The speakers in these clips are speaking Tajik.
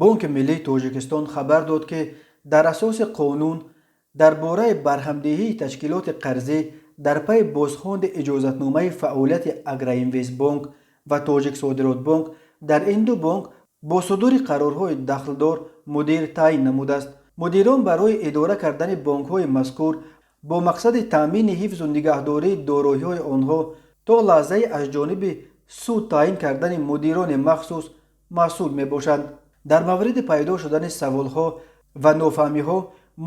Бонки миллии Тоҷикистон хабар дод, ки дар асоси қонун дар бораи барҳамдиҳии ташкилоти қарзӣ дар пайи бозхонди иҷозатномаи фаъолияти Агроинвестбонк ва Тоҷиксодиротбонк дар ин ду бонк бо судури қарорҳои дахлдор мудир таъин намудааст. Мудирон барои идора кардани бонкҳои мазкур бо мақсади таъмини ҳифзу нигаҳдории дороиҳои онҳо то лаҳзаи аз ҷониби суд таъин кардани мудирони махсус масъул мебошанд. Дар мавриди пайдо шудани саволҳо ва нофаҳмиҳо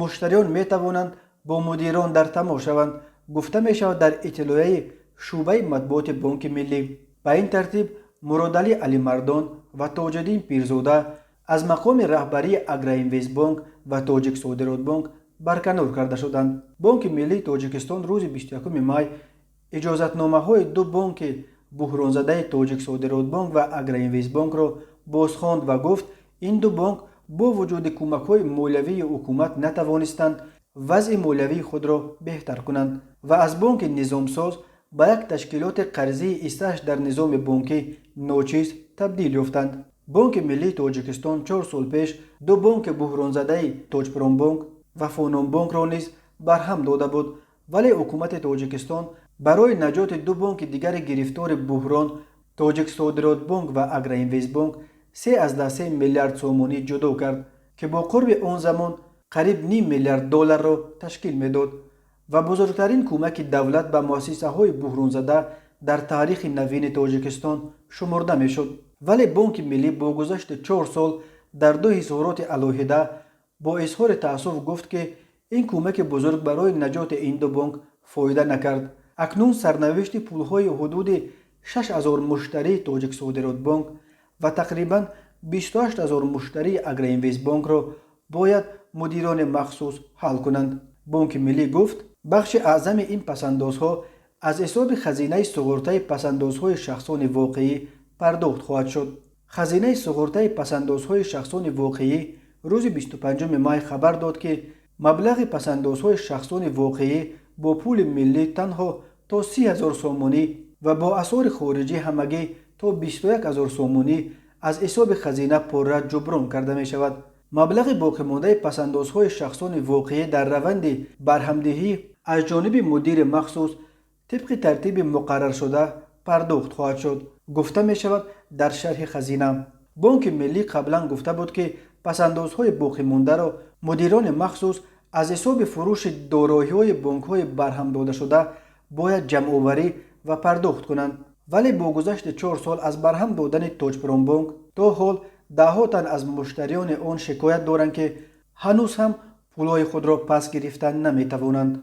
муштариён метавонанд бо мудирон дар тамос шаванд, гуфта мешавад дар иттилоияи шӯъбаи матбуоти Бонки Миллӣ. Ба ин тартиб, Муродалӣ Алимардон ва Тоҷиддин Пирзода аз мақоми раҳбарии Агроинвестбонк ва Тоҷиксодиротбонк барканор карда шуданд. Бонки Миллии Тоҷикистон рӯзи 21 май иҷозатномаҳои ду бонки буҳронзадаи Тоҷиксодиротбонк ва Агроинвестбонкро бозхонд ва гуфт, ин ду бонк бо вуҷуди кӯмакҳои молиявии ҳукумат натавонистанд вазъи молиявии худро беҳтар кунанд ва аз бонки низомсоз ба як ташкилоти қарзии ҳиссааш дар низоми бонкӣ ночиз табдил ёфтанд. Бонки Миллии Тоҷикистон 4 сол пеш ду бонки буҳронзадаи Тоҷпромбонк ва Фононбонкро низ барҳам дода буд, вале ҳукумати Тоҷикистон барои наҷоти ду бонки дигари гирифтори буҳрон, Тоҷиксодиротбонк ва Агроинвестбонк, 3,3 миллиард сомонӣ ҷудо кард, ки бо қурби он замон қариб ним миллиард долларро ташкил медод ва бузургтарин кӯмаки давлат ба муассисаҳои буҳронзада дар таърихи навини Тоҷикистон шумурда мешуд. Вале Бонки Миллӣ бо гузашти 4 сол дар ду изҳороти алоҳида бо изҳори таассуф гуфт, ки ин кӯмаки бузург барои наҷоти ин ду бонк фоида накард. Акнун сарнавишти пулҳои ҳудуди 6000 муштарии Тоҷиксодиротбонк ва тақрибан 28 000 муштарии Агроинвестбонкро бояд мудирони махсус ҳал кунанд. Бонки Миллӣ гуфт, бахши аъзами ин пасандозҳо аз ҳисоби Хазинаи суғуртаи пасандозҳои шахсони воқеӣ пардохт хоҳад шуд. Хазинаи суғуртаи пасандозҳои шахсони воқеӣ рӯзи 25 май хабар дод, ки маблағи пасандозҳои шахсони воқеӣ бо пули миллӣ танҳо то 30 000 сомонӣ ва бо асъори хориҷӣ ҳамагӣ то 21 000 сомонӣ аз ҳисоби хазина пурра ҷуброн карда мешавад. Маблағи боқимондаи пасандозҳои шахсони воқеӣ дар раванди барҳамдиҳӣ аз ҷониби мудири махсус тибқи тартиби муқарраршуда пардохт хоҳад шуд, гуфта мешавад дар шарҳи хазина. Бонки Миллӣ қаблан гуфта буд, ки пасандозҳои боқимондаро мудирони махсус аз ҳисоби фурӯши дороиҳои бонкҳои барҳамдодашуда бояд ҷамъоварӣ ва пардохт кунанд. Вале бо гузашти 4 сол аз барҳам додани Тоҷпромбонк то ҳол даҳҳо тан аз муштариёни он шикоят доранд, ки ҳанӯз ҳам пулҳои худро пас гирифта наметавонанд.